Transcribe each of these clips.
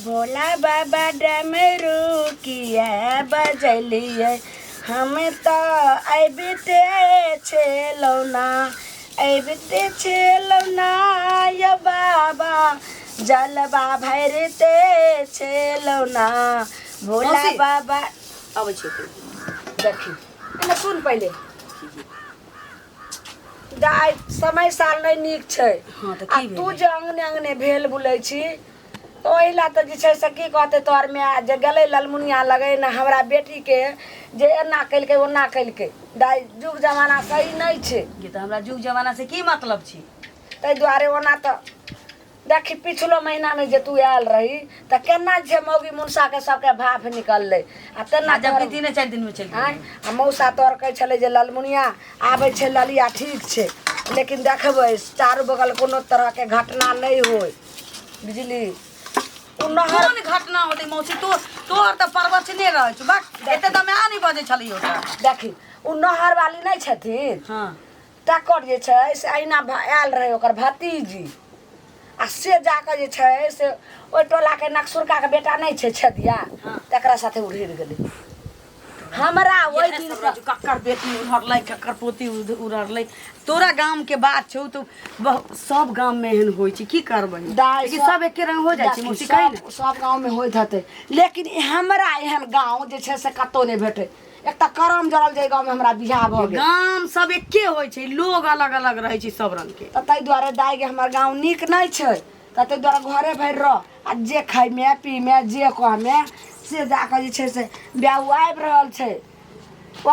भोला बाबा डमरू किया बजलियै हम तऽ अबिते छलहुँ ना अबिते छलहुँ ना यौ बाबा जलवा भरिते छलहुँ ना भोला मौसी। बाबा अबै छियौ देखी एने सुन पहिले दाइ समय साल नहि नीक छै हँ, तऽ आ की तू भेलै? जे अंगने अंगने भेल बुलै छी तऽ ओहि लए तऽ जे छै से की कहतै तोहर माय जे गेलै ललमुनिया लगै ने हमरा बेटीके जे एना केलकै ओना केलकै दाइ युग जमाना सही नहि छै ये तऽ हमरा जुग जमाना से की मतलब छी ताहि दुआरे ओना तऽ देखी पिछलो महीनामे जे तू आयल रही तऽ केना जे मौगी मुनसाके सबके भाफ निकललै आ तेना आ जबकि तोहर 3-4 दिन में चलि आँय गेलै। आ मौसा तोहर कहै छलै जे ललमुनिया आबै छै ललिया ठीक छै लेकिन देखबै चारू बगल कोनो तरहके घटना नहि होइ बुझली ओ नहर कोन घटना होतै मौसी तो तोहर तऽ परवचने रहै छौ बक एते तऽ माय नहि बजै छलै ओतऽ देखी ओ नहर वाली नहि छथिन हँ तकर जे छै से अहिना आयल रहै ओकर भतीजी आ से जाकऽ जे छै से ओहि टोलाके नकसुरकाके बेटा नहि छै छदिया तकरा साथे उड़ि गेलै हमरा ओहि इएह दिन सब रहै छौ, ककर बेटी उड़लै ककर पोती उड़लै तोरा गाम के बात छौ तऽ सब गाम में एहन होइ छै की करबै दाइ लेकिन सब एके रंग हो जाइ छै देखी, मौसी कही ने सब सब गाँवमे होइत हेतै लेकिन हमरा एहन गाँव जे छै से कतहु नहि भेटै एकटा करम जड़ल जे गाँवमे हमरा बियाह भऽ गेल गाम सब एके होइ छै लोग अलग अलग रहै छै सब रंग के तऽ ताहि दुआरे दाइ गे हमर गाँव नीक नहि छै तऽ ताहि दुआरे घरे भरि रह आ जे खैमे पीमे जे कहमे से जाकऽ जे छै से ब्याह आबि रहल छै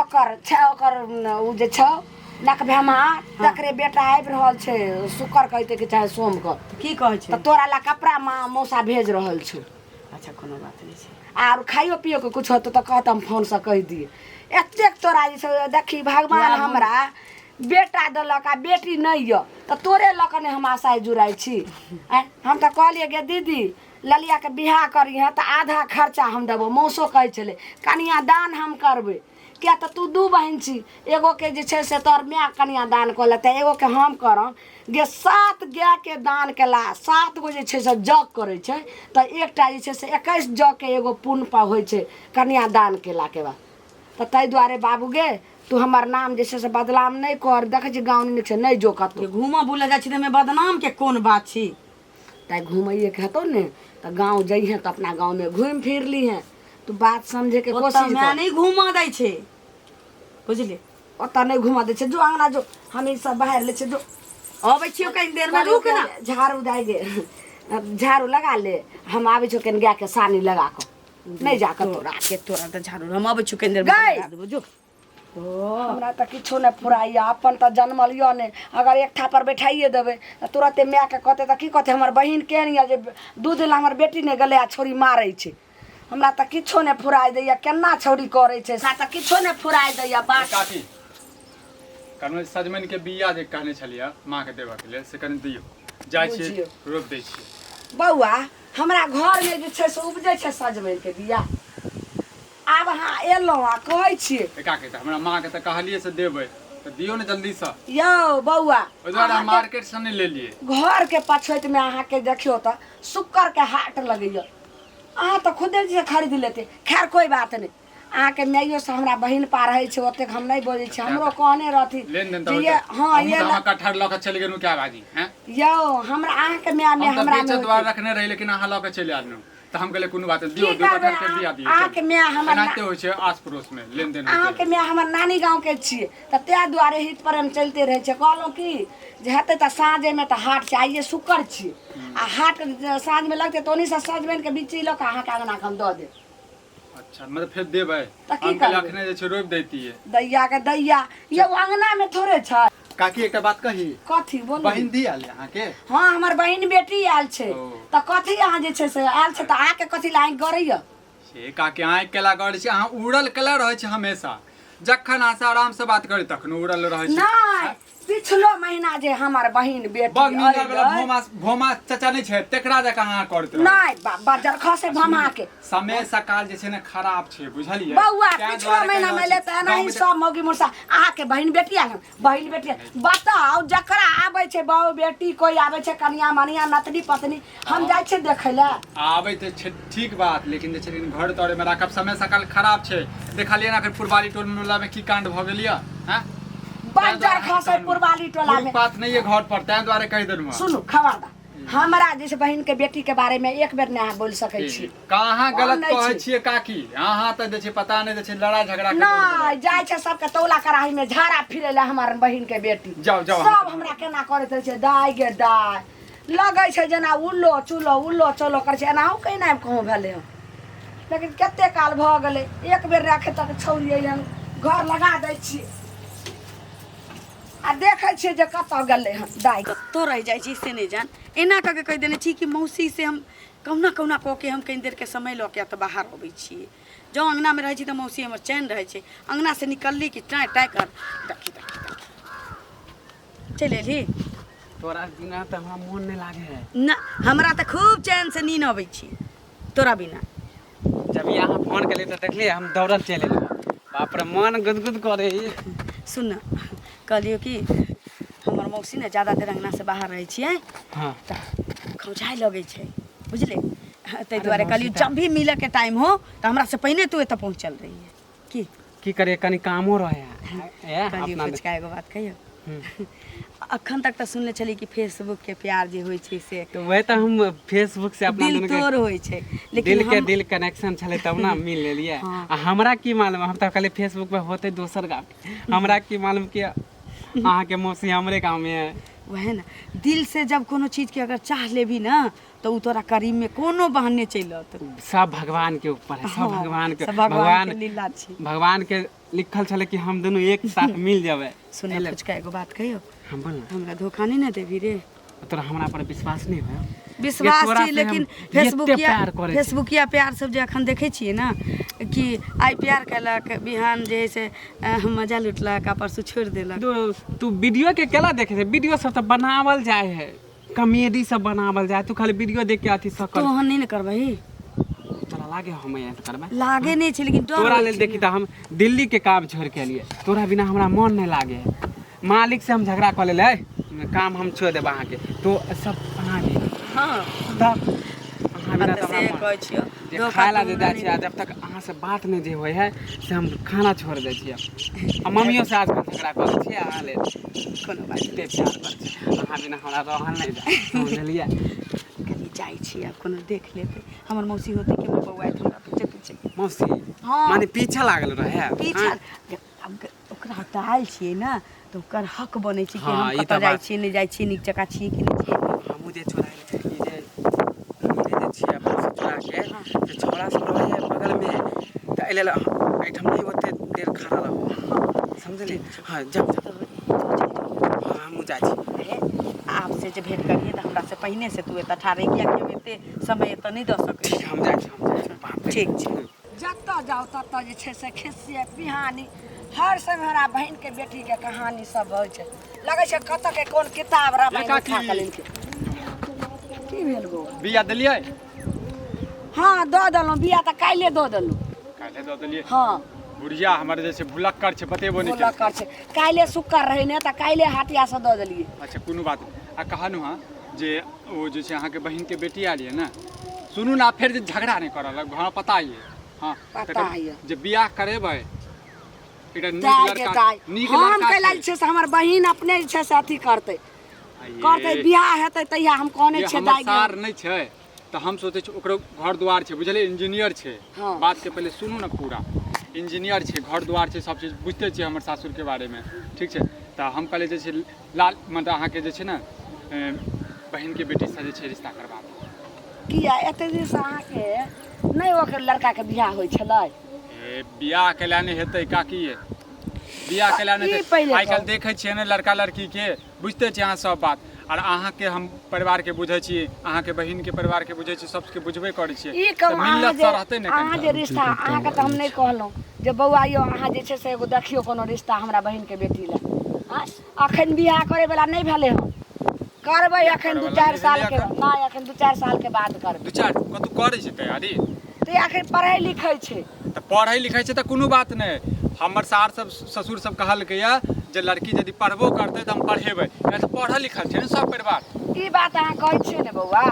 ओकर छै ओकर ओ जे छौ नकभेमा तकरे बेटा आबि रहल छै शुक्र कहते कि चाहे सोम कऽ की कहै छै तऽ तोरा लए कपड़ा माँ मौसा भेज रहल छौ अच्छा कोनो बात नहि छै आर खाइयो पियो के कुछ होतो तऽ कहत हम फोनसँ कहि दिए एतेक तोरा जे छै देखी भगवान हमरा बेटा देलक आ बेटी नहि यऽ तऽ तोरे लऽ कऽ ने हम आशा जुड़ाइ छी आँय हम तऽ कहलियै गे दीदी ललियाके बियाह करिहे तऽ आधा खर्चा हम देबो मौसो कहै छलै कनियादान हम करबै किया तऽ तू दू बहिन छी एगोके जे छै से तोहर माय कनियादान कऽ लेतै एगोके हम करब गे सात गायके दान केला सात गो जे छै से जग करै छै तऽ एकटा जे छै से 21 जगके एगो पुण्य पा होइ छै कन्यादान केलाके बाद तऽ ताहि दुआरे बाबू गे तू हमर नाम जे छै से बदनाम नहि कर देखै छी गाँव नीक छै नहि जो कतहु घूमऽ बुलऽ जाइ छी तऽ एहिमे बदनामके कोन बात छी ताहि घुमैएके हेतौ ने तऽ गाँव जइहेँ तऽ अपना गाँवमे घुमि फिर लिहेँ तू बात समझैके ओतऽ कोशिश माय कर नहि घूमऽ दै छै बुझली ओतऽ नहि घुमऽ दै छै जो अङ्गना जो हम ई सब बाहर लै छियै जो अबै छियौ कनि देरमे रुक ना झाड़ू दाइ गे झाड़ू लगा ले हम आबै छियौ कनि गायके सानी लगा कऽ नहि जा कऽ तोरा के तोरा तऽ झाड़ू हम अबै छियौ कनि देरमे गै! लगा देबौ जो हमरा तऽ किछो नहि फुराइए अपन तऽ जनमल यऽ नहि अगर एक ठापर बैठाइए देबै तऽ तुरते मायके कहतै तऽ की कहतै हमर बहिन केहन यऽ जे दूध लए हमर बेटी नहि गेलै आ छौड़ी मारै छै हमरा तऽ किछो नहि फुराइ दैए केना छौड़ी करै छै हमरा तऽ किछो नहि फुराइ दैए बात काकी कहलहुँ सजमनिके बिया जे कहने छलियै माँके देबऽके लेल से कनि दियौ जाइ छियै बुझियौ। रोपि दै छियै बौआ हमरा घरमे जे छै से उपजै छै सजमनिके बिया आब अहाँ एलहुँ आ कहै छियै ए काकी तऽ हमरा माँके तऽ कहलियै से देबै तऽ दियौ ने जल्दीसँ यौ बौआ ओहि दुआरे हम अहाँके मार्केटसँ नहि लेलियै घरके पछोतिमे अहाँके देखियौ तऽ शुक्करके हाट लगैए अहाँ तऽ खुदे जे खरीद लेते खैर कोई बात नहि अहाँके माइयो से हमरा बहिन पा रहै छै ओतेक हम नहि बजै छी हमरो कहने रहथिन लेन देन जे तऽ ये होइते हँ हमहूँ ये तऽ अहाँ कटहर लऽ कऽ चलि गेलहुँ कए बाजी हैं यौ हमरा अहाँके माय मे हम तऽ हमरा बेचऽ मे दुआरे रखने रही लेकिन अहाँ लऽ कऽ चलि आयल तऽ हम कहलियै कोनो बात नहि दियौ की दू करबै कटहर के बिया दियौ अहाँके चलू। माय हमर एनाहिते होइ छै आस पड़ोस मे लेन देन होइते अहाँके माय हमर नानी गाँवके छियै तऽ ताहि दुआरे हित प्रेम चलिते रहै छै कहलहुँ की जे हेतै तऽ साँझेमे तऽ हाट छै आइए शुक्र छियै आ हाट जे साँझमे लगतै तऽ ओन्हीसँ सजमनिके बिच्ची लऽ कऽ अहाँके अङ्गनाके हम दऽ देब अच्छा मतलब फेर देबै तऽ की हम कहलियै करबै? अखने जे छै रोपि दैतियै दैया के दैया यौ अङ्गनामे थोड़े छै काकी एकटा बात कही कथी बोलू बहिन दी आयल अहाँके हँ हमर बहिन बेटी आयल छै ओ। तऽ कथी अहाँ जे छै से आयल छै तऽ अहाँके कथी लए आँखि गड़ैया से काकी आँखि केला गड़ै छै अहाँ उड़ल केला रहै छै हमेशा जखन अहाँ से आराम से बात करी तखनो उड़ल रहै छै नहि पिछलो महीना जे हमर बहिन बेटी बड़ नींदर वाला अयलै, भोमा भोमा चाचा नहि छै तेकरा जकाँ अहाँ करैत रहै नहि बजर खसे भमा के समय सकाल जे छै ने खराब छै बुझलियै बौआ ताहि पिछलो दुआरे महीना कहि में रहल ले छी, तऽ एनाही गाँवमे सब मौगी मुरसा अहाँके बहिन बेटी आयल हन बहिन बेटी आयल। बताउ जकरा आबै छै बहु बेटी कोइ आबै छै कनिया मनिया नतनी पतनी हम जाइ छियै देखै लए आबै तऽ छै ठीक बात लेकिन जे छै लेकिन घर तोड़े में राखब समय सकाल खराब छै देखलियै ने अखन पुरबारी टोल में की कांड भऽ गेल यऽ हैं बज्जर खसै पुरबाली टोला में बात नहीं है घर पर ताहि दुआरे कहि देलहुँ सुनू खबरदार हमरा जैसे बहिन के बेटी के बारे में एक बेर नहि अहाँ बोल सकै छी कहाँ गलत नहि कहै छी। छियै काकी अहाँ तऽ जे छै पता नहि जे छै लड़ाई झगड़ा के नहि जाइ छै सबके तौला कड़ाही में झाड़ा फिरै लए हमर बहिन के बेटी जाउ, जाउ, सब हमरा केना करैत रहै छै दाय गे दाय लगै छै जेना उल्लो चुल्लो उल्लो चुल्लो करै छै एनाहु केना कहूँ भेलै हन लेकिन कते काल भऽ गेलै एक बेर राखे तक छौरी अइहन घर लगा दै छियै आ देखै छियै जे कतऽ गेलै हन दाइ कतऽ रहि जाइ छी से नहि जान एना कऽ के कहि देने छी कि मौसी से हम कहुना कहुना कऽ के हम कनि देरके समय लऽ के तऽ बाहर अबै छियै जँ अङ्गनामे रहै छी तऽ मौसी हमर चैन रहै छै अङ्गनासँ निकलली कि टाँय टाँय कर देखी देखी देखी चलि एलही तोरा बिना तऽ हमरा मोन नहि लागे है ना हमरा तऽ खूब चैनसँ नीन अबै छी तोरा बिना जब ई अहाँ फोन केलियै तऽ देखलियै हम दौड़ल चलि एलहुँ बाप रे मन गुदगुद करे सुन न कहलियौ कि हमर मौसी ने ज्यादा देर अङ्गनासँ बाहर रहै छियै हाँ तऽ खौंझाइ लगै छै बुझले ताहि दुआरे कहलियौ जब भी मिलऽके टाइम हो तऽ हमरासँ पहिने तू एतऽ पहुँचल रहियै की की करिए कनी कामो रहे है ए, कहलियै अपना फुचका एगो बात कहियौ अखन तक तऽ सुनले छली कि फेसबुक के प्यार जे होइ छै से तऽ वही तऽ हम फेसबुक से अपना दिल दुनू के तोड़ होइ छै लेकिन दिल के हम दिल कनेक्शन छलै तब ना मिल लेलियै हाँ। आ हमरा की मालूम हम तऽ कहलियै फेसबुक पे होतै दोसर गाम हमरा की मालूम कि अहाँके मौसी हमरे गाँवमे है वएह ने दिल से जब कोनो चीज के अगर चाह लेबही ना तऽ ओ तोरा करीब में कोनो बहाने चलि औत सब भगवान के ऊपर है सब हाँ, भगवान के सब भगवान के लीला छै। भगवान के लिखल छलै कि हम दुनू एक साथ मिल जेबै सुन फुचका एगो बात कहियौ हम बोल ना हमरा धोखा नहीं ने देबही रे तोरा हमरा पर विश्वास नहीं है विश्वास तोरा छी से लेकिन हम फेसबुकिया एते प्यार करै छी। फेसबुकिया प्यार सब जे अखन देखै छियै ने कि आइ प्यार केलक बिहान जे है से मजा लुटलक आ परसू छोड़ि देलक तू तू वीडियो के केला देखे छै वीडियो सब तऽ बनावल जाय है कॉमेडी सब बनावल जाय तू खाली वीडियो देख के अथी सकल तू ओहन नहि ने करबही तोरा लागे हम एहन करबै लागे नहि छै लेकिन डर तोरा होइ लेल छै देखी तऽ हम दिल्ली के काम छोड़ के एलियै तोरा बिना हमरा मन नहि लागे है मालिक से हम झगड़ा कऽ लेलै काम हम छोड़ देब अहाँके तो सब अहाँ के हँ तब अहाँ बिना तऽ तऽ से हमरा मन कहै छियौ जे धोखा खाय ला तू जे हमरा जाइ नहि छियै आ जब तक अहाँ से बात नहि जे होइ है से हम खाना छोड़ दै छियै आ मम्मियो से आजकल झगड़ा करै छियै अहाँ लेल कोनो बात एते प्यार करै छियै अहाँ बिना हमरा रहल नहि जाय समझलियै कनि जाइ छी आब कोनो देख लेतै हमर मौसी होतै कि हमर बौआ आयत हमरा पीछे पीछे मौसी हाँ। माने पीछा लागल रहे पीछा आब ओकरा हटायल छियै ने तऽ ओकर हक बनै छै कि हाँ, हम ई कतऽ तऽ जाइ बात। छियै नहि जाइ छियै नीक जकाँ छियै कि नहि छियै हमहूँ जे छोड़ा ई जे ई जे छियै अपना से चोरा के से छौड़ा सब रहै है बगलमे तऽ एहि लेल एहिठाम नहि ओते देर खड़ा रहू समझली हाँ जाउ जाउ हाँ हमहूँ जाइ छी आब से जे भेंट करियै तऽ हमरा से पहिने से तू एतऽ ठाढ़ रही कियाकि हम एते समय एतऽ नहि दऽ सकै ठीक हम जाइ छी हम जाइ छी बाप रे ठीक छै जतऽ जाउ ततऽ जे छै से खिस्से पिहानी हर समय हमरा बहिनके बेटीके कहानी सब होइ छै लगै छै कतऽ के कोन किताब रामायण ए काकी। उठा कऽ लेलकै की भेल गो बिया देलियै हँ दऽ देलहुँ बिया तऽ काल्हिए दऽ देलहुँ काल्हि दऽ देलियै हँ बुढ़िया हमर जे छै भुलक्कड़ छै बतेबो नहि बोलऽ केलकै कर छै काल्हिए शुक्र रहै ने तऽ काल्हिए हाटियासँ दऽ देलियै अच्छा कोनो बात नहि आ कहलहुँ हँ जे ओ जे छै अहाँके बहिनके बेटी आयल यऽ ने सुनू ने फेर जे झगड़ा नहि करऽ लग हँ पता यऽ हँ पता तकर यऽ। जे बियाह करेबै एकटा नीक दाय गे लड़का दाय नीक हम लड़का कैला छै जे छै से हमर बहिन अपने जे छै से अथी करतै आ करतै ये- बियाह हेतै तहिया हम कहने ये छियै हमर दाय गे सार नहि छै तऽ हम सोचै छी ओकरो घर दुआर छै बुझलियै इंजीनियर छै हँ। बातके पहिले सुनू ने पूरा इंजीनियर छै घर दुआर छै सब चीज बुझिते छियै हमर सासुरके बारेमे ठीक छै तऽ हम कहलियै जे छै लाल मतलब अहाँके जे छै ने बहिनके बेटीसँ जे छै रिश्ता करबा देब किया एते दिनसँ अहाँके नहि ओकर लड़काके बियाह होइ छलै ए बियाह केला नहि हेतै काकी ये बियाह केला नहि ई हेतै पहिले आइ काल्हि कहू। देखै छियै ने लड़का लड़कीके बुझिते छियै अहाँ सब बात आर अहाँके हम परिवारके बुझै छी अहाँके बहिनके परिवारके बुझै छी सबके बुझबे करै छियै ई तऽ कहू अहाँ मिलत जे तऽ रहतै ने अहाँ कनिटा जे रिश्ता अहाँके तऽ हम नहि कहलहुँ जे बौआ यौ अहाँ जे छै से एगो देखियौ कोनो रिश्ता हमरा बहिनके बेटी लए आँय, अखन बियाह करे वाला नहि भेलै हन। करबै अखन दू करैवला चारि नहि साल भेलै के एखन? नहि, अखन 2-4 साल के बाद करबै। दू चारि कतौ करै छै तैयारी? तऽ अखन पढ़ै लिखै छै। तऽ पढ़ै लिखै छै तऽ कोनो बात नहि। हमर सार सब ससुर सब कहलकैया जे लड़की यदि पढ़बो करतै तऽ हम पढ़ेबै, किया तऽ पढ़ल लिखल छै ने सब परिवार। ई बात अहाँ कहै छियै ने बौआ,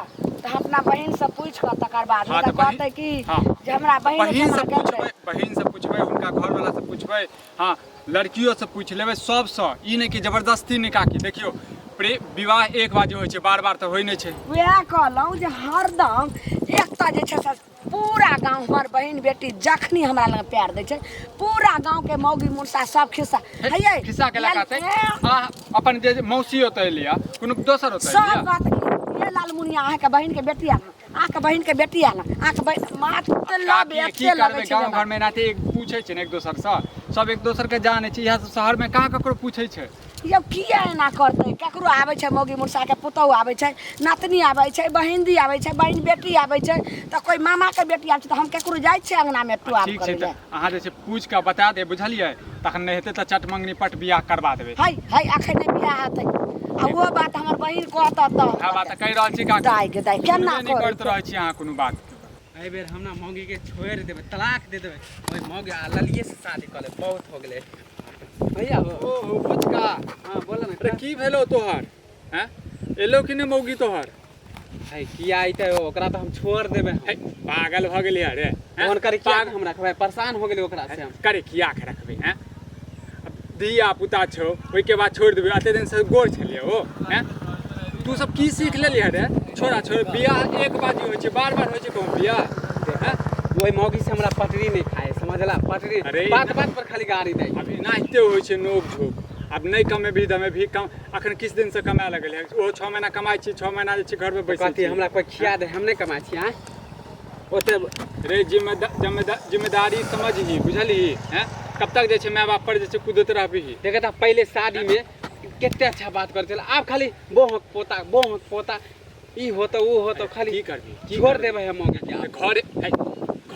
तऽ हम अपना बहिनसँ पूछि कऽ तकर बाद हाँ, नहि तऽ तऽ बहिन- कहतै कि हाँ। जे हमरा बहिन बहिनसँ एहिठमा गेल पूछबै, रहै। बहिनसँ पूछबै, हुनका घरवलासँ पूछबै, हाँ लड़कियोसँ पूछि लेबै सबसँ। ई नहि कि जबरदस्ती नहि। काकी देखियौ, प्रे विवाह एक बार जे होइ छै, बार बार तऽ होइ नहि छै। वएह कहलहुँ जे हरदम एकटा जे छै से पूरा गाँव हमर बहिन बेटी जखनी हमरा लग पैर दै छै, पूरा गाँवके मौगी मुर्सा सब खिस्सा हैयै खिस्सा के लगा लाल- आ अपन जे मौसी ओतऽ एलिया, कोनो दोसर ओतऽ सब एलिया, कहत कि ये लालमुनिया अहाँके बहिनके बेटी आयल, अहाँके बहिनके बेटी आयल, अहाँके बहिन माथ तऽ लब काकी की एते लगै करबै, छै गाँव जेना। घरमे एनाहिते एक पूछै छै ने एक दोसरसँ, सब एक दोसरके जानै छै। इएह सब शहरमे कहाँ ककरो पूछै छै? यौ किया एना करतै? ककरो आबै छै, मौगी मुर्साके पुतहु आबै छै, नातनी आबै छै, बहिनदी आबै छै, बहिन बेटी आबै छै, तऽ कोइ मामाके बेटी आबै छै, तऽ हम ककरो जाइ छियै अङ्गनामे टुआब ठीक छै करै तऽ लए? अहाँ जे छै पूछि कऽ बता देब, बुझलियै? तखन नहि हेतै तऽ चट मङ्गनी पट बियाह करबा देबै। है है, अखन नहि बियाह हेतै, आ ओ बात हमर बहिन कहत तऽ हम इएह बात तऽ कहि रहल छी काकी। दाइ गे दाइ, केना सुनबे नहि करै? करैत रहै छी अहाँ कोनो बात। एहि बेर हम ना मौगी के छोड़ि देबै, तलाक दे देबै ओहि मौगी आ ललिए से शादी कऽ लेबै। बहुत हो गेलै भैया हो। ओहो बुचका। हाँ बोल ना। अरे की भेलो तोहर? हैं, एलो कि नहि मौगी तोहर? है किया अइतै? ओकरा तऽ हम छोड़ देबै हम। है, पागल भऽ गेली अरे हैं? फोन करी किया पागल हम रखबै? परेशान हो गेलै ओकरा से हम। करे किया के रखबै? हैं, धिया पुता छौ, ओहिके बाद छोड़ि देबै? एते दिन से गोर छलियै ओ। हैं, तू सब की सीख लेलियै रे? छोड़ा छोड़, बियाह एक बाजी होइ छै, बार बार होइ छै कहूँ बियाह? हैं? ओहि मौगी से हमरा पटरी नहि खाए, समझला? पटरी अरे बात बात पर खाली गाड़ी दै। अब एनाहिते होइ छै नोक झोक। आब नहि कमेबही दमेबही कम। अखन किछु दिनसँ कमाए लगल है ओहो, 6 महीना कमाइ छी, 6 महीना जे छै घरमे बैसल कथी छी। हमरा कोइ खिया दे, हम नहि कमाइ छी। आँय ओते रे जिम्मेदारी समझही, बुझलही? हैं, कब तक जे छै माय बाप पर जे छै कूदैत रहबही? देखे तऽ पहिले शादीमे कते अच्छा बात करै छलै, आब खाली बोहक पोता बोहक पोता, ई होतो ओ होतो, खाली। की करबही, की छोड़ करबही? देबै हम मौगी के आब। घर है,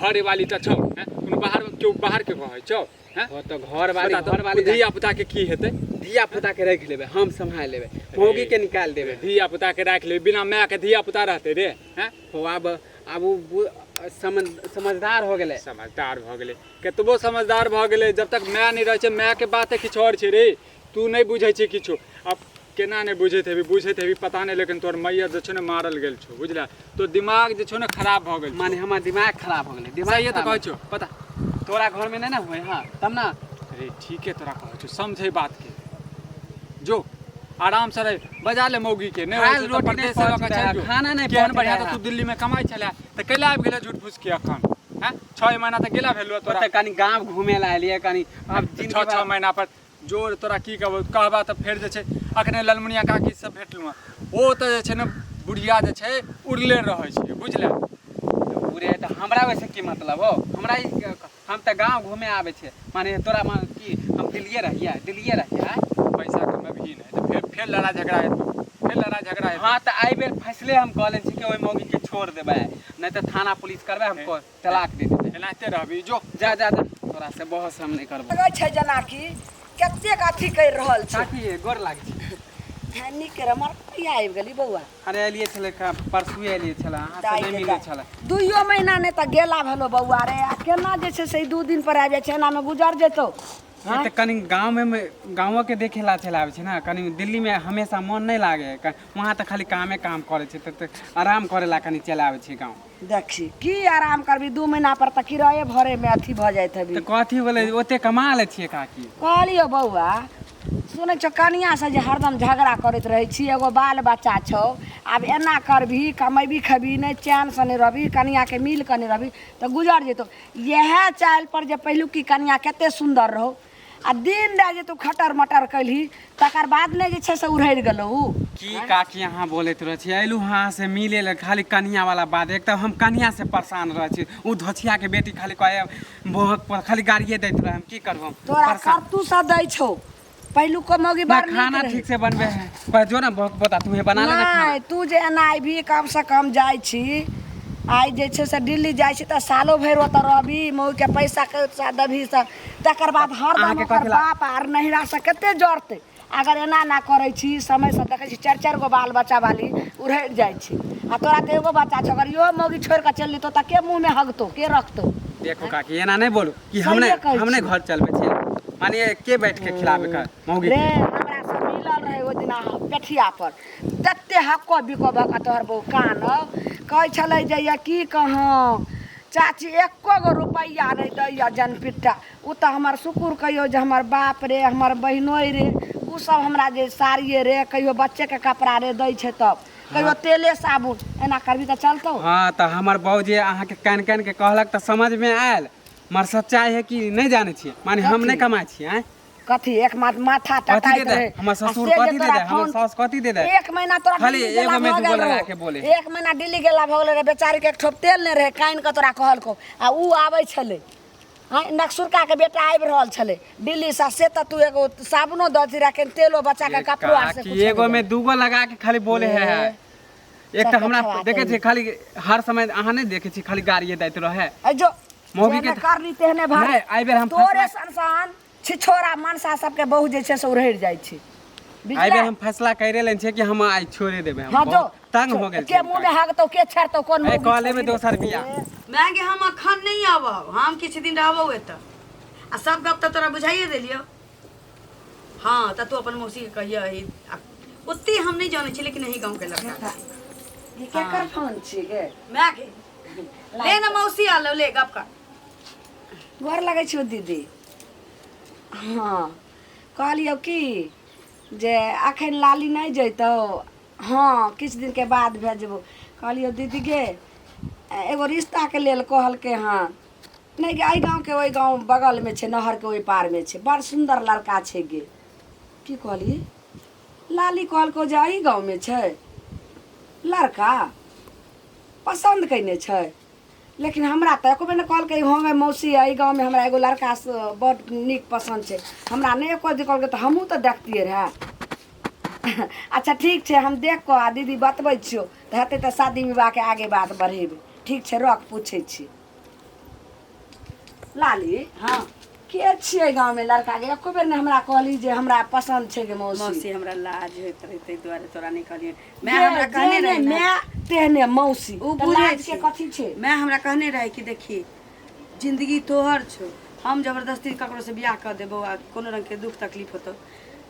घरे वाली तऽ छौ। हैं, कोनो बाहर केओ बाहर के कहै छौ? हैं, हो तऽ घर वाली बता तऽ, घर वाली धिया पुता के की हेतै? धिया पुता के राखि लेबै, हम सम्हारि लेबै, मौगी के निकालि देबै। धिया पुता के राखि लेबै, बिना माय के धिया पुता रहतै रे? हैं? हो आब आब ओ समझदार हो गेलै। समझदार भऽ गेलै, कतबो समझदार भऽ गेलै, जब तक माय नहि रहै छै, मायके बाते किछु आओर छै रे। तू नहि बुझै छै किछु। आब केना नहि बुझैत हेबी? बुझैत हेबी, पता नहि, लेकिन तोहर मैया जे छौ ने मारल गेल छौ, बुझले? तोर दिमाग जे छौ ने खराब भऽ गेल छौ। माने हमर दिमाग खराब हो गेलै? दिमाग सहिए तऽ खराब कहै छौ पता। तोरा घरमे नहि ने होइ हँ तब ने। अरे ठीके तोरा कहै छौ, समझै बातके, जो आराम से रह, बजा ले मौगी के। नहि खायल होइ छै तऽ रोटी नहि परदेश लऽ कऽ पचतै, चलि जो। खाना नहि केहन पचतै। बढ़िआँ तऽ तू दिल्लीमे कमाइ छलै तऽ कैला आबि गेलै झूठ फूस के अखन? हैं, 6 महीना तऽ गेला भेलौ तोरा। ओतऽ कनि गाँव घूमे ला एलियै कनि आब छओ जिनगी 6 भर- महीना पर जोर तोरा की कहबो, कहबा तऽ फेर जे छै अखने ललमुनिया काकी से भेटलहुँ हँ, ओ तऽ जे छै ने बुढ़िया जे छै उड़ले रहै छै, बुझले? बुढ़े तऽ हमरा वैसे की मतलब हो हमरा? हम तऽ गाँव घूमे आबै छियै। माने तोरा मान की हम दिल्लिए रहियै, दिल्लिए रहियै? पैसा कमेबही नहि तऽ फेर फेर लड़ाइ झगड़ा हेतौ, फेर लड़ाइ झगड़ा हेतौ। हाँ तऽ एहि बेर फैसले हम कऽ लेने छी कि ओहि मौगी के छोड़ देबै, नहि तऽ थाना पुलिस करबै, हम तलाक दे देबै। एनाहिते रहबही, जो। जा जा जा, तोरा से बहस हम नहि करबो। लगै छै जेनाकि कतेक अथी करि रहल छै। काकी गोर लागै छै। हँ, नीक रह। मर कहिया आबि गेली बौआ? अरे एलियै छलै, परसुए एलियै छलै, अहाँ से नहि मिलै छलै। दुइयो महीना नहि तऽ गेला भेलो बौआ रे, आ केना जे छै से ई 2 दिन पर आबि जाइ छै, एनामे गुजर जेतौ? से तऽ कनि गाँवमे गाँवोके देखे ला चलि आबै छै ने। कनि दिल्लीमे हमेशा मन नहि लागै है, वहाँ तऽ खाली कामे काम करै छै, तऽ आराम करै ला कनि चलि आबै छै गाँव। देखी की आराम करबी, 2 महीना पर तऽ किराये भरेमे अथी भऽ जाइत हेबी। तऽ कथी बोले, ओते कमा लै छियै काकी। कहलियौ बौआ, सुनै छौ, कनियाँसँ जे हरदम झगड़ा करैत रहै छी, एगो बाल बच्चा छौ, आब एना करबही, कमेबी खेबही नहि, चैनसँ नहि रहबही, कनियाँके मिल कऽ नहि रहबही तऽ गुजर जेतौ इएह चालि पर। जे पहिलुकी कनियाँ कते सुन्दर रहौ, आ दिन राति जे तू खटर मटर कयलही, तकर बाद नहि जे छै से उड़हरि गेलौ उ। की काकी अहाँ बोलैत रहै छी? अयलहुँ अहाँ से मिले लए, खाली कनिया वाला बात। एक तऽ हम कनिया से परेशान रहै छी, ओ धोछियाके बेटी खाली कहे बोहक पर खाली गाड़िए दैत रहै। हम की करबो हम? तोरा परेशान करतूसँ दै छौ। पहिलुको मौगी ना बड़ नीक खाना रहै। ठीक से बनबे है पर जो ना बोहक पोता तू बना ले ना खाना। नहि, तू जे एना अयबही, कमसँ कम जाइ छी, आइ जे छै से दिल्ली जाइ छी तऽ सालो भरि ओतऽ रहबी, मौगीके पैसा के देबही सब, तकर बाद हरदम अहाँके ओकर कथी ला- बाप आर नैहरासँ कते जड़तै? अगर एना ना करै छी समयसँ देखै छी चारि चारि गो बाल बच्चा वाली उड़ैत जाइ छै आ तोरा तऽ एगो बच्चा छौ अगर इहो मौगी छोड़ि कऽ चलि जेतौ तऽ के मुँहमे हगतौ के रखतौ देखो काकी एना नहि बोलू कि हम सहिए नहि कहै हम नहि छी। घर चलबै छियै मानिए के बैठ के खिलाबै का मौगी रे के हमरा से मिलल रहे ओहि दिना पेठिया पर तते हक्को बिको भऽ कऽ तोहर बहु कानल कहै छलै जे ये की कहौं चाची एको गो रुपैआ नहि दैया जनपिट्टा ओ तऽ हमर शुकुर कहियौ जे हमर बाप रे हमर बहिनोइ रे ओ सब हमरा जे साड़िए रे कहियो बच्चेके कपड़ा रे दै छै तब कहियो तेले साबुन एना करबी तऽ चलतौ हाँ तऽ हमर बाबूजी अहाँके कान कान के कहलक तऽ समझमे आयल मगर सच्चाइ है कि नहि जानै छियै माने हम नहि कमाइ छियै आँय कथी एक माथा कथी टटाइत दे दे रहे हमर आ ससुर से जे कथी दे तोरा दे हमर फोन सास कथी दे दे एक महीना तोरा खाली दिल्ली गेला एगो में भऽ दूगो गेल लगा रहौ। के बोले। एक महीना दिल्ली गेला भऽ गेलै रहे बेचारी के एक ठोप तेल नहि रहै कानि कऽ तोरा कहलकौ आ ऊ आबै छलै आँय नक्सुरका के बेटा आबि रहल छलै दिल्ली से से तऽ तू एगो साबुनो दऽ दी रखे तेलो बच्चा के कपड़ो आर से काकी कुछो नहि एगो में देलकै। दूगो लगा के खाली बोले है एक तऽ हमरा चकचकवा देखे छियै खाली हर समय अहाँ नहि देखे छियै खाली गाड़िए दैत रहे अइ जो मौगी के जेहने करनी तेहने भारी नहि, एहि बेर हम तोरे फैसला- सनसान छिछोरा मनसा सबके बहु जे छै से उड़हरि जाइ छै एहि बेर बुझले हम फैसला करे लेने छियै कि हम आइ छोड़े देबै हम हाँ जो बहुत तंग हो गेल के मुँह में हगतौ के छेड़तौ कोन ए, मौगी कऽ लेबै छोड़ी रे। दोसर बियाह। माय गे हम अखन नहि आबब हम किछु दिन रहबौ एतऽ आ सब गप तऽ तोरा बुझाइए देलियौ हाँ तऽ तू अपन मौसीके कहियही आ ओते हम नहि जानै छी लेकिन एही गाँवके लड़का छै ई केकर फोन छी गे माय गे ले ने मौसी आलो ले गप कर गोर लगै छियौ दीदी हँ कहलियौ की जे अखन लाली नहि जैतौ हँ किछु दिनके बाद भेजबौ कहलियौ दीदी गे एगो रिश्ताके लेल कहलकै हँ नहि गे एहि गाँवके ओहि गाँव बगलमे छै नहरके ओहि पारमे छै बड़ सुन्दर लड़का छै गे की कहलियै लाली कहलकौ जे एहि गाँवमे छै लड़का पसन्द कयने छै लेकिन हमरा तऽ एको बेर नहि कहलकै हँ गे मौसी एहि गाँवमे हमरा एगो लड़का से बड़ नीक पसन्द छै हमरा नहि एको दिन कहलकै तऽ हमहूँ तऽ देखतियै रहए अच्छा ठीक छै हम देख कऽ आ दीदी बतबै छियौ तऽ हेतै तऽ शादी विवाहके आगे बात बढ़ेबै ठीक छै रख पूछै छी लाली हाँ के छियै गाँवमे लड़का के एको बेर नहि हमरा कहली जे हमरा पसन्द छै गे मौसी मौसी हमरा लाज होइत रहै ताहि दुआरे तोरा नहि कहलियै माय हमरा कहने जेहने रहै ने माय तेहने मौसी ओ तऽ बुझै लाज के छै। कथी छै माय हमरा कहने रहै कि देखी जिंदगी तोहर छौ हम जबरदस्ती ककरोसँ बियाह कऽ देबौ आ कोनो रङ्गके दुःख तकलीफ होतौ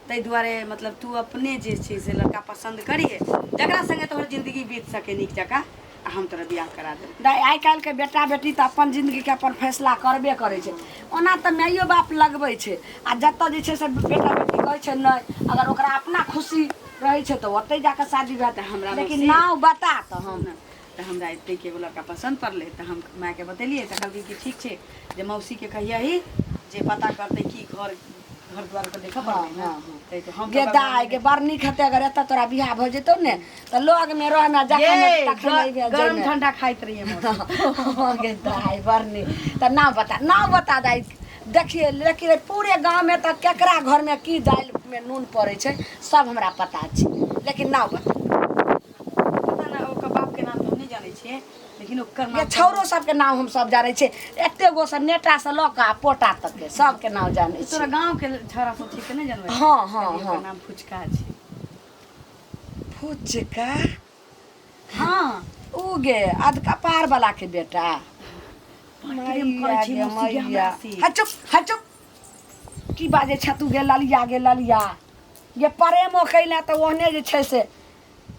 ताहि दुआरे मतलब तू अपने जे छै से लड़का पसन्द करिहे जकरा सङ्गे तोहर जिंदगी बीत सके नीक जकाँ आ हम तोरा बियाह करा देबौ दाइ आइ काल्हिके बेटा बेटी तऽ अपन जिन्दगीके अपन फैसला करबे करै छै ओना तऽ माइयो बाप लगबै छै आ जतऽ जे छै से बेटा बेटी कहै छै नहि अगर ओकरा अपना खुशी रहै छै तऽ ओतहि जाकऽ शादी भए तऽ हमरा लेकिन मौसी- नाव बता तऽ हम ने तऽ हमरा एतेक एगो लड़का पसन्द पड़लै तऽ हम मायके बतेलियै तऽ कहलकै कि ठीक छै जे मौसीके कहियही जे पता करतै कि घर घर द्वार के देखऽ पड़तै ने हाँ, हाँ। ताहि तो हम गे तऽ दाइ गे बड़ नीक हेतै अगर एतऽ तोरा बियाह भऽ जेतौ ने तऽ लगमे रहमे जखन ये, तखन अइबे गरम जइमे। ठंडा खाइत रहियै मौसी हाँ गे दाइ बड़ नीक तऽ नाम बता नाम बता दाइ देखिए लेकिन पूरे गाँवमे तऽ केकरा घरमे की दालिमे नून पड़ै छै सब हमरा पता छै लेकिन नाम बता पता ना ओकर बाप के नाम तऽ हम नहि जानै छियै लेकिन ओकर गे नाम छौरो सबके नाम हम सब जानै छियै एते गो से नेटा से लऽ कऽ आ पोटा तक के सबके नाम जानै तोरा छियै गाँव के छौड़ा सब छै तऽ नहि जानबै हाँ, हाँ, कहलियै, ओकर हाँ। नाम फुचका छै फुचका हाँ उ गे अध कपार वाला के बेटा प्रेम करै छै मैया गे मौसी गे मैया हमरा से। हा चुप हा चुप की बाजै छै तू गे ललिया गे ललिया गे प्रेमो कैले तऽ ओहने जे छै से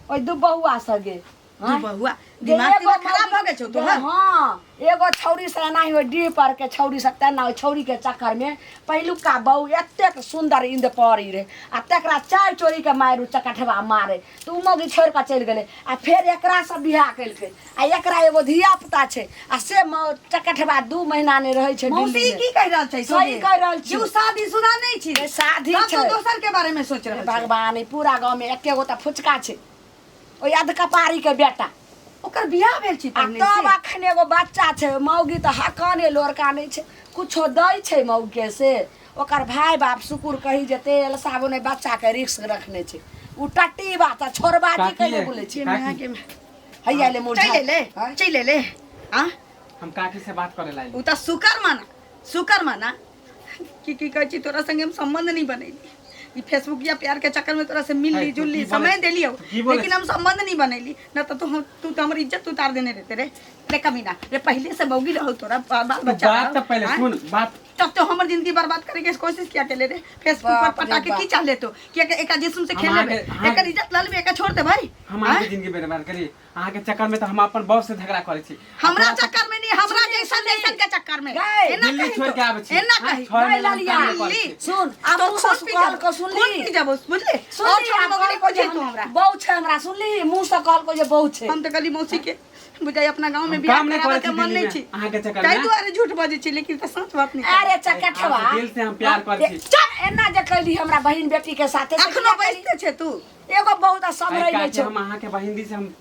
ओहि दुबहुआ से गे दू बहुआ गे दिमाग एगो तिमाग खराब भऽ गेल छौ गे तोहर हाँ एगो छौरी से एनाही ओहि डीह पर के छौरी से तेना ओहि छौरी के चक्कर में पहिलुका बहु एतेक सुंदर इंद पड़ी रहे आ तकरा चारि चोरी के मारि चकठवा मारे तऽ उ मौगी छोड़ि कऽ चलि गेलै आ फेर एकरा से बियाह केलकै आ एकरा एगो धिया पुता छै आ से चकठवा 2 महीना नहि रहै छै मौसी दिल्ली मे। की कहि रहल छै सही कहि रहल छी। जे उ शादीशुदा नहि छी ए, शादी तब छै। तो दोसर के बारे में सोच रहल छै भगवान ई पूरा गाँव में एके गो तऽ फुचका छै ओहि अधकपारी के बेटा ओकर बियाह भेल छै आ पहिने तब से। अखन एगो बच्चा छै मौगी तऽ हकने लोरका नहि छै कुछो दै छै मौगके से ओकर भाय बाप शुकुर कही जे तेल साबुन एहि बच्चाके रिक्स रखने छै उ टट्टी बात आ छोड़बाजी काकी कैले ये। बोलै छै के माय के माय। हैया ले मुरझा चलि ले आँय? चलि ले आ हम काकी से बात करे ला उ तऽ शुकर माना शुकर माना की की कहै छी तोरा संगे हम संबंध नहीं बनैली ई फेसबुक या प्यार के चक्कर में तोरा से मिल ली है, तू जुल ली की बोले समय छी? देली हो तू की बोले लेकिन हम संबंध नहीं बनैली न तो तू तू तो हमर इज्जत उतार देने रहते रे। रे कमीना रे, पहले से बौगी रहो तोरा बाल बाल तू बच्चा बात रहो, तो पहले आँय? सुन बात। तब तो हमर जिंदगी बर्बाद करे के कोशिश किया के ले रे, फेसबुक पर बाप रे पटा के बाप। की चाह ले तो किया के एका जिस्म से हम खेल लेबे, अहाँके- एकर इज्जत ल लेबे, एका छोड़ दे भाई। हम अहाँके जिंदगी बर्बाद करी? अहाँके चक्कर में तो हम अपन बॉस से झगड़ा करै छी। हमरा चक्कर में नहीं, हमरा जैसन जैसन के चक्कर में। गए, एना दिल्ली कही छोड़ तो, के आबै छी। एना हाँ, कही। छोड़ गए में हम ललिया। काम नहि करै छी। सुन आब तो मुँह खून से पी कहल जाबो, के सुनली। खून पी जाबो, बुझले? और सुनली, छोड़ आब मगनी कहलको को जे तू हमरा। बहू छै हमरा, सुनली, मुँह से कहलको जे बहू छै। हम तऽ कहली मौसी के बुझाइ अपना गाँव में हम बियाह काम नहि कराबे करै के छी मन दिल्ली नहीं में, छी। अहाँके चक्कर ताहि में। दुआरे झूठ बजै छी, लेकिन तऽ सच बात नहीं। अरे चकठवा, अहाँके दिल से हम प्यार करै छी। चल, एना जे कैली हमरा बहिन बेटी के साथे से अखनो किया कैली? बैसते छै तू। एगो बहुत समरै आइ नहि काल्हि छौ। हम अहाँके बहिन से हम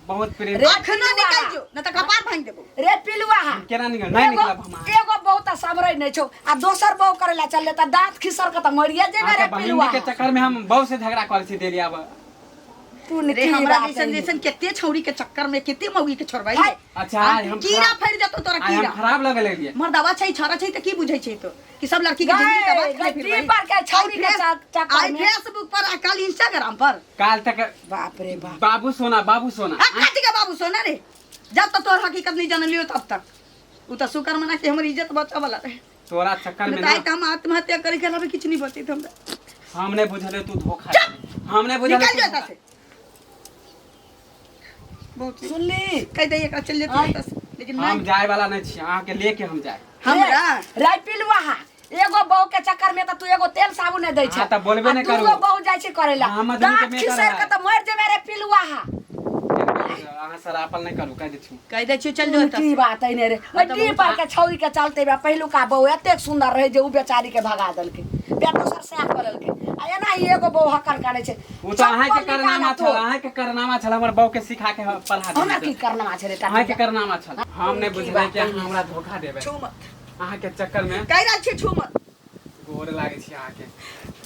बहुत प्रेम। रे अखनो पिलुआ। निकल जो न तऽ कपार भांगि देबो। रे पिलुआ, केना निकल नहि एगो निकलब हम अहाँ। एगो बहुत समरै नहि छौ आ दोसर बहू करे ला चलले त दांत खिसर के त मरिए जेबे रे अहाँके बहिन पिलुआ। के चक्कर में हम बहुत से झगड़ा करै छी दिल्ली आब। तू रे की हमरा बात जैसन है? जैसन केते छौरी के चक्कर में केते मौगी के छोड़बै। हाय। अच्छा आइ हम कीड़ा फैल जतो तोरा, आइ हम कीड़ा। खराब लगे लगलियै। मर्दावा छै छौरा छै तऽ की बुझै छै तो कि सब लड़की के गए, जिंदगी तबाह गए, केने फिरबै। टीपर के छौरी के चक्कर आइ में। फेसबुक पर आ काल इंस्टाग्राम पर। काल तक बाप रे बाप। बाबू सोना बाबू सोना। आ काटी के बाबू सोना रे, जब तक तोहर हकीकत नहीं जानलियो तब तक उ तऽ शुक्र मना कि हमर इज्जत बचाव वाला रहे। तोरा चक्कर में नहीं ना तऽ आइ तऽ हम आत्महत्या करे के अलावा किछु नहीं बचैत हमरा। हम नहि बुझलियै तू धोखा देबही। हम नहि बुझलियै निकल तू जा धोखा एतऽ से। बहुत सुनली कहि दैयै एकरा चलि जेतै एतऽ से, लेकिन हम नहि जाय वाला नहि छी, अहाँके लेके हम जाय। हमरा रे पिलुआ, एगो बहू के चक्कर में त तू एगो तेल साबुन नहीं दै छै। हाँ, तऽ बोलबे नहि आ दूगो करू। बहू जाइ छै करे ला, हाँ, मधुबनी के दांत मेकर खिसैर के है। त मर जेबे रे पिलुआ। अहाँ सरापल नहि करू, कहि दै छी। कहि दै छियौ चलि जो एतऽ की से। बात है ने रे, ओहि डीह पर के छौरी के चलते बा पहिलुका बहू एतेक सुंदर रहे जे उ बेचारी के भगा देलकै, बेटो सर सएह कऽ लेलकै आ एना ही एगो बहू हक्कन करै छै। ओ तऽ अहाँके चप्पल करनामा निकालऽ छल। तो। अहाँके करनामा छल, हमर बहू के सिखा के पढ़ा हमरा की देने। करनामा छै रे अहाँके टाटा? करनामा छल, हम नहि की बुझलियै बात कि अहाँ हमरा धोखा देबै। छू मत। अहाँके चक्कर में कहि रहल छियै छू मत। गोर लागै छी अहाँके।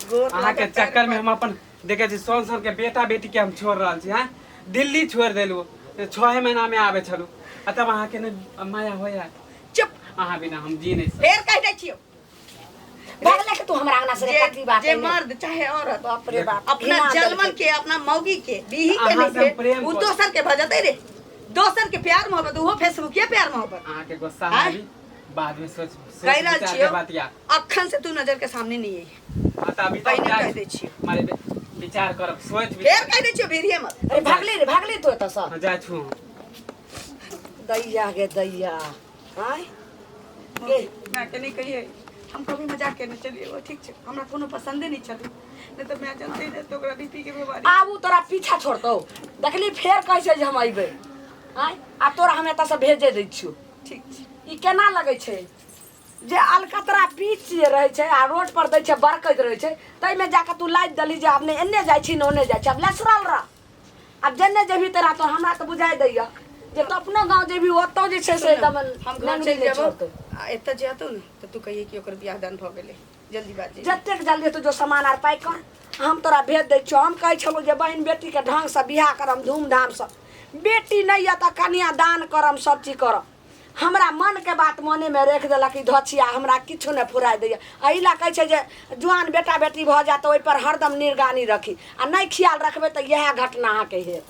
गोर अहाँके लागत पैर चक्कर में पर। हम अपन देखै छी सोन सोन के बेटा बेटी के हम छोड़ रहल छी। हाँ, दिल्ली छोड़ देलू, 6 महीना में आबै छलू आ तब अहाँके नहि माया होया? चुप। अहाँ बिना हम जी नहि सकब। फेर कहि दै छियौ। भगले के तू हमरा अंगना से रे, जे कथी बात जे है ने? मर्द चाहे औरत बाप रे बाप, अपना घिना जलमन देलकै। के अपना मौगी के बीही के अहाँ नहीं से हम प्रेम उ करै। दोसर के भजतै रे, दोसर के प्यार मोहब्बत, उहो फेसबुकिया प्यार मोहब्बत। अहाँके गुस्सा आँय? आबी बाद में सोच सोच कहि रहल विचार के छियौ बात या। अखन से तू नजर के सामने नहीं आई। हाँ, तऽ अभी तऽ हम पहिने जाइ कहि छी। दै छियौ। मारे विचार करब, सोच फेर विचार। कहि दै छियौ भिड़िए मत। अरे भागली रे, भागली तू एतऽ सँ। हाँ, जाइ छु हम। दैया गे दैया, आँय गे। माय के नहीं कहिए, हम कभी मजाक केने चलिए वो ठीक छै, हमरा कोनो पसंदे नहीं छलै, नहीं तऽ माय जनते रहै तऽ ओकरा बीपी के बीमारी। आब उ तोरा पीछा छोड़तौ? देखली फेर कहै छै जे हम अइबै। आँय, आब तोरा हम एतऽ से भेजे दै छियौ। ठीक छै। ई केना लगै छै जे अलकतरा बीच जे रहै छै आ रोड पर दै छै बरकैत रहै छै, ताहिमे जाकऽ तू लादि देलही जे आब ने एन्ने जाइ छी ने ओन्ने जाइ छी। आब लेसरल रह, आब जेन्ने जेबही तोरा तो हमरा तऽ बुझाइ दैया जे तू अपनो गाँव जेबही ओतौ जे छै से एकदम हम घर नंगरी चलि नहि जेबौ छोड़तौ। आ एतऽ जेतौ ने तऽ तू कहिए कि ओकर बियाह दान भऽ गेलै, जल्दीबाजी। जतेक जल्दी हेतौ जो सामान आर पैक कर, हम तोरा भेज दै छियौ। हम कहै छलहुँ जे बहिन बेटीके ढङ्गसँ बियाह करम धूमधामसँ, बेटी नहि यऽ तऽ कन्या दान करम, सब चीज करम। हमरा मनके बात मनेमे राखि देलक ई धछिया, हमरा किछु नहि फुराइ दैए। एहि लए कहै छै जे जुआन बेटा बेटी भऽ जायत तऽ ओहिपर हरदम निगरानी रखी आ नहि ख्याल रखबै तऽ इएह घटना अहाँके हैत।